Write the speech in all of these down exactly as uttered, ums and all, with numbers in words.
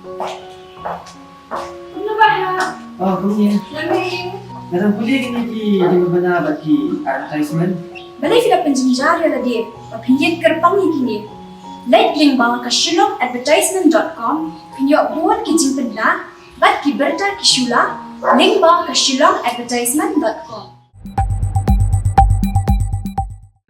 Kumno ba ha? Oh, kumne. Nga dang pule kine ki jingbna bad ki advertisement. Balei phi la pynjynjar ïa lade ba phin ïeng kyrpang ïa kine? Leit lyngba ka shillong advertisement dot com, phin ïoh bun ki jingpynbna bad ki bynta ki shu la, lyngba ka shillong advertisement dot com.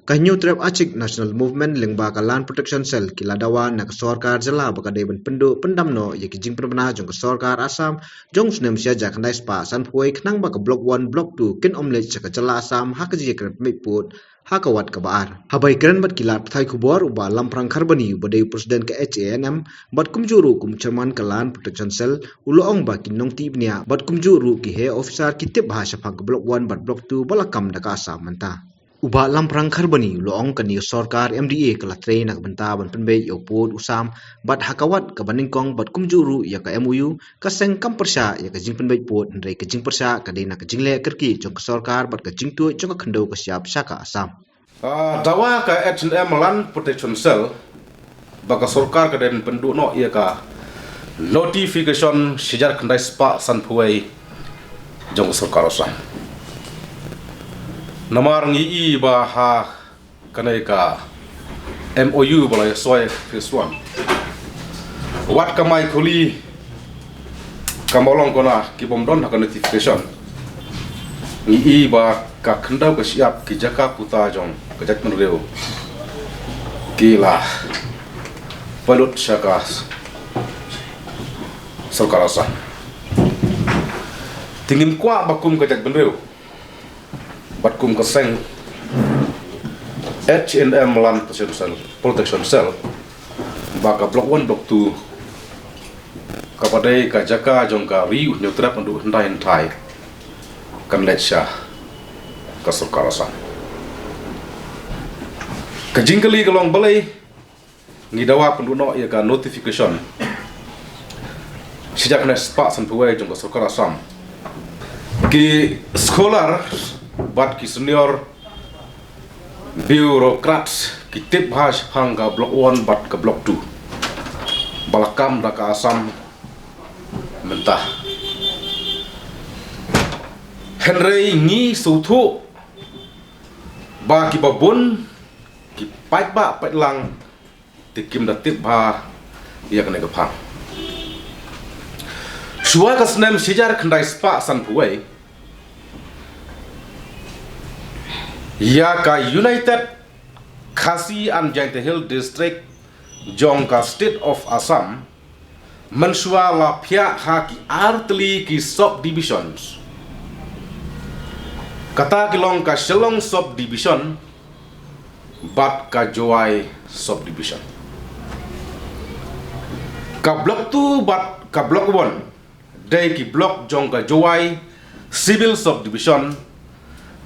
Ka Hynñiewtrep Achik National Movement lyngba ka Land Protection Cell ki la dawa na ka sorkar jylla ba ka dei ban pynduh pyndam noh ïa ki jingpynbna jong ka sorkar Assam jong u snem shi hajar khyndai spah sanphew wei khnang ba ka Block One, Block Two kin ym leit sha ka jylla Assam ha ka jingïakren pynbeit pud ha ka wat kaba ar. Haba ïakren bad ki lad pathai khubor, u Bah Lamphrang Kharbani uba dei u president ka H A N M bad kumjuh ruh kum chairman ka Land Protection Cell u la ong ba ki nongtih bniah bad kumjuh ruh ki heh officer ki tip bha shaphang ka Block One bad Block Two ba la kam da ka Assam mynta. U Bah Lamphrang Kharbani u la ong kane ka sorkar M D A ka la trei na ka bynta ban pynbeit ïa u pud u sam bad ha ka wat kaba nyngkong bad kumjuh ruh ïa ka M O U, ka seng kam pyrshah ïa ka jingpynbeit pud, hynrei ka jingpyrshah ka dei na ka jingleh kyrkieh jong ka sorkar bad ka jingtuid jong ka khyndew ka shyiap sha ka Assam. Ah, dawa ka H and M Land Protection Cell ba ka sorkar ka dei ban pynduh noh ïa ka notification shi hajar khyndai spah sanphew wei jong ka sorkar Assam. Namar ngi i ba ha kane ka M O U ba la ïa soi phase one, wat ka Maikhuli, ka Mawlong Kona ki bym don ha ka notification. Ngi i ba ka khyndew ka shyiap ki jaka puta jong ka jaitbynriew ki la pynlut sha ka sorkar Assam. Te ngim kwah ba kum ka jaitbynriew bad kum ka seng H and M Land Protection Cell, Protection Cell, ba ka Block One, Block Two kaba dei ka jaka jong ka Ri U Hynñiewtrep Hynduh Hyndai Hynthai kan leit sha ka sorkar Assam. Ka jingkylli ka long balei ngi dawa pynduh noh ïa ka notification shi hajar khyndai spah sanphew wei jong ka sorkar Assam. Ki scholar bad ki senior bureaucrats ki tip bha shaphang ka Block One bad ka Block Two ba la kam da ka Assam mynta. Hynrei ngi sngewthuh ba kiba bun ki paidbah paidlang te kim da tip bha ïa kane ka phang. Shuwa ka snem shi hajar khyndai spah sanphew wei, ïa ka United Khasi and Jaintia Hills District jong ka State of Assam, mynshuwa la phiah ha ki artylli ki subdivisions. Kata ki long ka Shillong Subdivision bad ka Jowai Subdivision. Ka Block Two bad ka Block One dei ki block jong ka Jowai Civil Subdivision.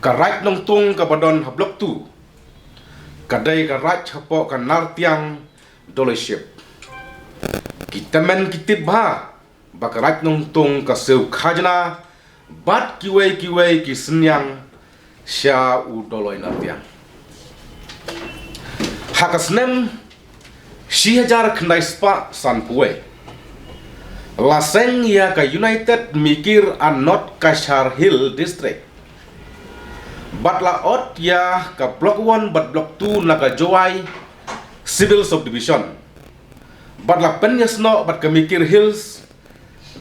Ka Raid Nongtung kaba don ha Block Two ka dei ka raid hapoh ka Nartiang Doloi Ship. Ki tymmen ki tip bha ba ka Raid Nongtung ka siew khajna bad kiwei kiwei ki synñiang sha u Doloi Nartiang. Ha ka snem shi hajar khyndai spah sanphew wei, la seng ïa ka United Mikir and North Cachar Hill District bad la ot ïa ka Block One bad Block Two na ka Jowai Civil Subdivision. Bad la pynïasnoh bad ka Mikir Hills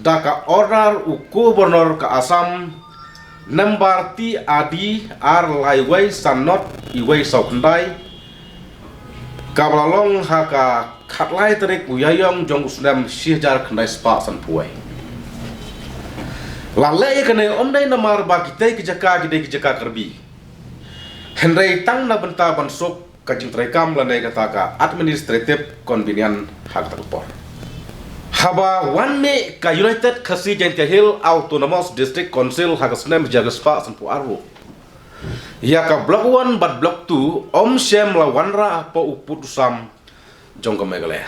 da ka order u Governor ka Assam number T R D ar lai wei san not iwei saw khyndai, kaba la long ha ka khatlai tarik u Ïaïong jong u snem shi hajar khyndai spah sanphew wei. La leh ïa kane ym dei namar ba kitei ki jaka ki dei ki jaka Karbi, hynrei tang na bynta ban suk ka jingtreikam lane kata ka administrative convenience ha kata ka por. Haba wan mih ka United Khasi Jaintia Hills Autonomous District Council ha ka snem hajar spah sanphew ar ruh, ïa ka Block One bad Block Two ym shym la wanrah hapoh u pud u sam jong ka Meghalaya.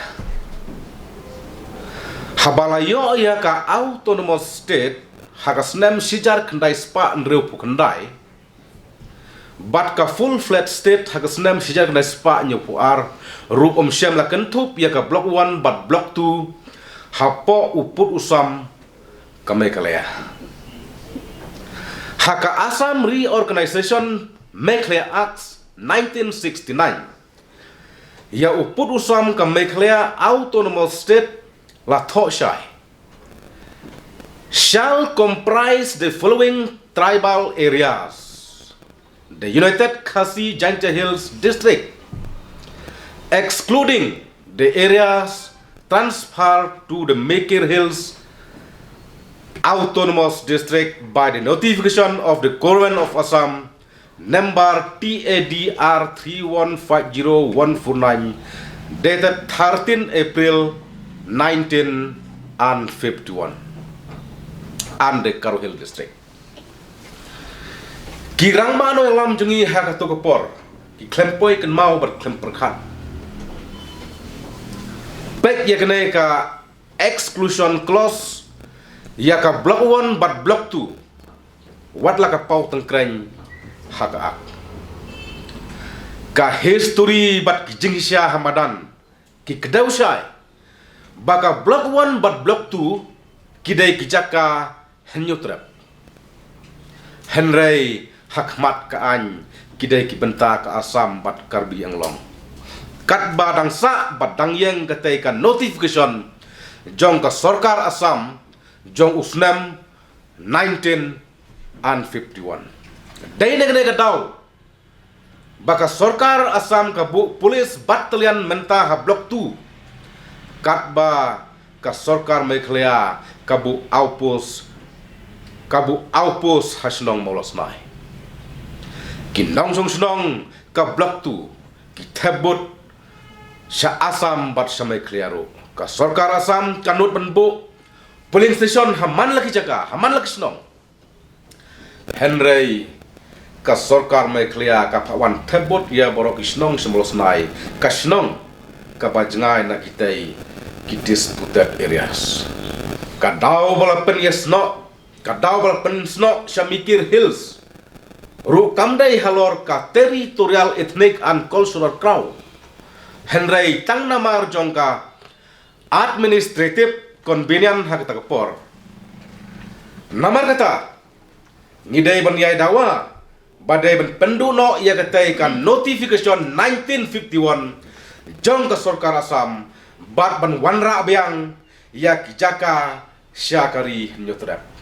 Haba la ïoh ïa ka Autonomous State ha ka snem shi hajar khyndai spah hynriewphew khyndai bad ka full-fledged state ha ka snem shi hajar khyndai spah hynñiewphew ar ruh, ym shym la kynthup ïa ka Block One bad Block Two hapoh u pud u sam ka Meghalaya. Ha ka Assam Reorganization Meghalaya Act nineteen sixty-nine, ïa u pud u sam ka Meghalaya Autonomous State la thoh shai: shall comprise the following tribal areas: the United Khasi Jaintia Hills District, excluding the areas transferred to the Mikir Hills Autonomous District by the notification of the Government of Assam number T A D R three one five zero one four nine, dated thirteen April nineteen and fifty-one, and the Garo Hill District. Ki rangbah nongïalam jong ngi ha kato ka por ki khlem poi kynmaw bad khlem pyrkhat. Peit ïa kane ka exclusion clause ïa ka Block One bad Block Two, wat la ka paw tyngkreiñ ha ka Act. Ka history bad ki jingshisha ha madan ki kdew shai ba ka Block One bad Block Two ki dei ki jaka Hynñiewtrep. Hynrei ha khmat ka aiñ ki dei ki bynta ka Assam bad Karbi Anglong. Katba dang sah bad dang ïeng katei ka notification jong ka sorkar Assam jong u snem nineteen and fifty-one. Dei na kane ka daw ba ka sorkar Assam ka buh police battalion mynta ha Block Two, katba ka sorkar Meghalaya ka buh outpost, ka buh outpost ha shnong Mawlasnai. Ki nongshong shnong ka Block Two ki thep vote sha Assam bad sha Meghalaya ruh. Ka sorkar Assam ka nud ban buh polling station ha man la ki jaka, ha man la ki shnong. Hynrei ka sorkar Meghalaya ka phah wan thep vote ïa baroh ki shnong sha Mawlasnai, ka shnong kaba jngai na kitei ki disputed areas. Ka daw ba la pynïasnoh, ka daw ba la pynsnoh sha Mikir Hills ruh kam dei halor ka territorial, ethnic and cultural kraw, hynrei tang namar jong ka administrative convenience ha kata ka por. Namar kata, ngi dei ban ïai dawa ba dei ban pynduh noh ïa katei ka notification nineteen fifty-one jong ka sorkar Assam bad ban wanrah biang ïa ki jaka sha ka Ri Hynñiewtrep.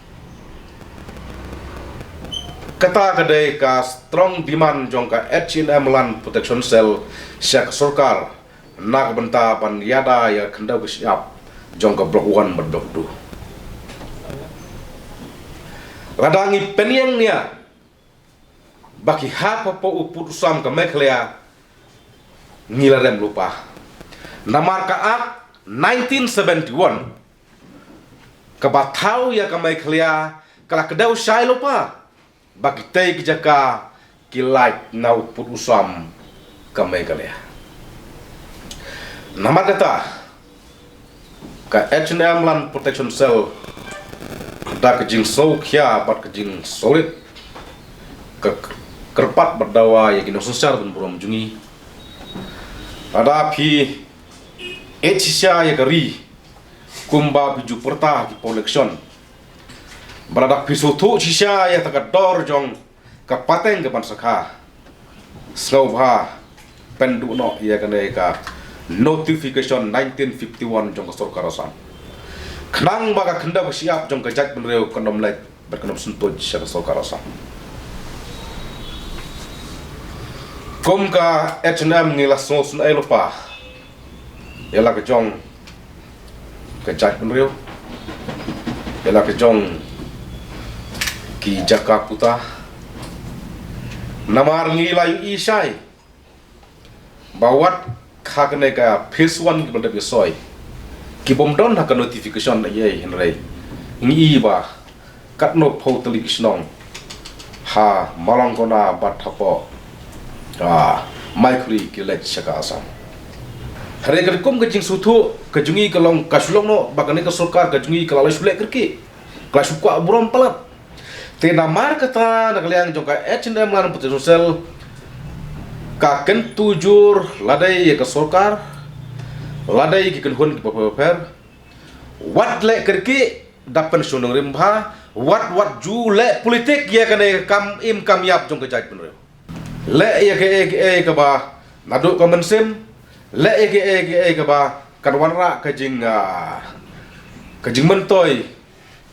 Kata ka dei ka strong demand jong ka H and M Land Protection Cell sha ka sorkar na ka bynta ban ïada ïa ka khyndew ka shyiap jong ka Block One bad Block Two. Lada ngi pynïeng nia ba ki hap hapoh u pud u sam ka Meghalaya, ngi la rem lypa. Namar ka Act nineteen seventy-one kaba thaw ïa ka Meghalaya ka la kdew shai lypa ba kitei ki jaka ki lait na u pud u sam ka Meghalaya. Namar kata, ka H and M Land Protection Cell, da ka jingsngewkhia bad ka jingsngewrit, ka kyrpad bad dawa ïa ki nongsynshar bun burom jong ngi, lada phi ïeit shisha ïa ka ri kumba phi ju pyrta ha ki por election, bad lada phi sngewthuh shisha ïa kata ka dor jong ka pateng ka ban sakha, sngewbha pynduh noh ïa kane ka notification nineteen fifty-one jong ka sorkar Assam, khnang ba ka khyndew ka shyiap jong ka jaitbynriew kan ym leit bad kan ym syntuid sha ka sorkar Assam. Kum ka H and M ngi la sngewsynei lypa ïa la ka jong ka jaitbynriew, ïa la ka jong ki jaka puta. Namar ngi la ïohi shai ba wat ha kane ka phase one kiba la dep ïasoi, ki bym don ha ka notification eiei, hynrei ngi i ba katno phew tylli ki shnong ha Malangkona bad hapoh, ah, Maikhuri ki leit sha ka Assam. Hynrei ka kum ka jingsngewthuh ka jong ngi ka long, ka shu long noh ba kane ka sorkar ka jong ngi ka la leit shu leh kyrkieh, ka la shu kwah burom palat. Te namar kata na ka liang jong ka H and M Land Protection Cell ka kyntu jur lade ïa ka sorkar, lade ïa ki kynhun kiba pher pher, Wat leh kyrkieh da pynshong nongrim bha, wat wat ju leh politik ïa kane ka kam im kam ïap jong ka jaitbynriew. Leh ïa kaei kaei kaba naduh ka mynsiem, leh ïa kaei kaei kaba kan wanrah ka jing, ah, ka jingmyntoi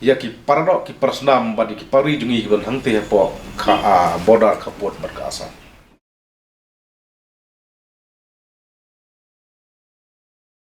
ïa ki paradoh ki parasnam bad ïa ki pari jong ngi kiban hangtei hapoh ka, ah, border ka pud bad ka Assam.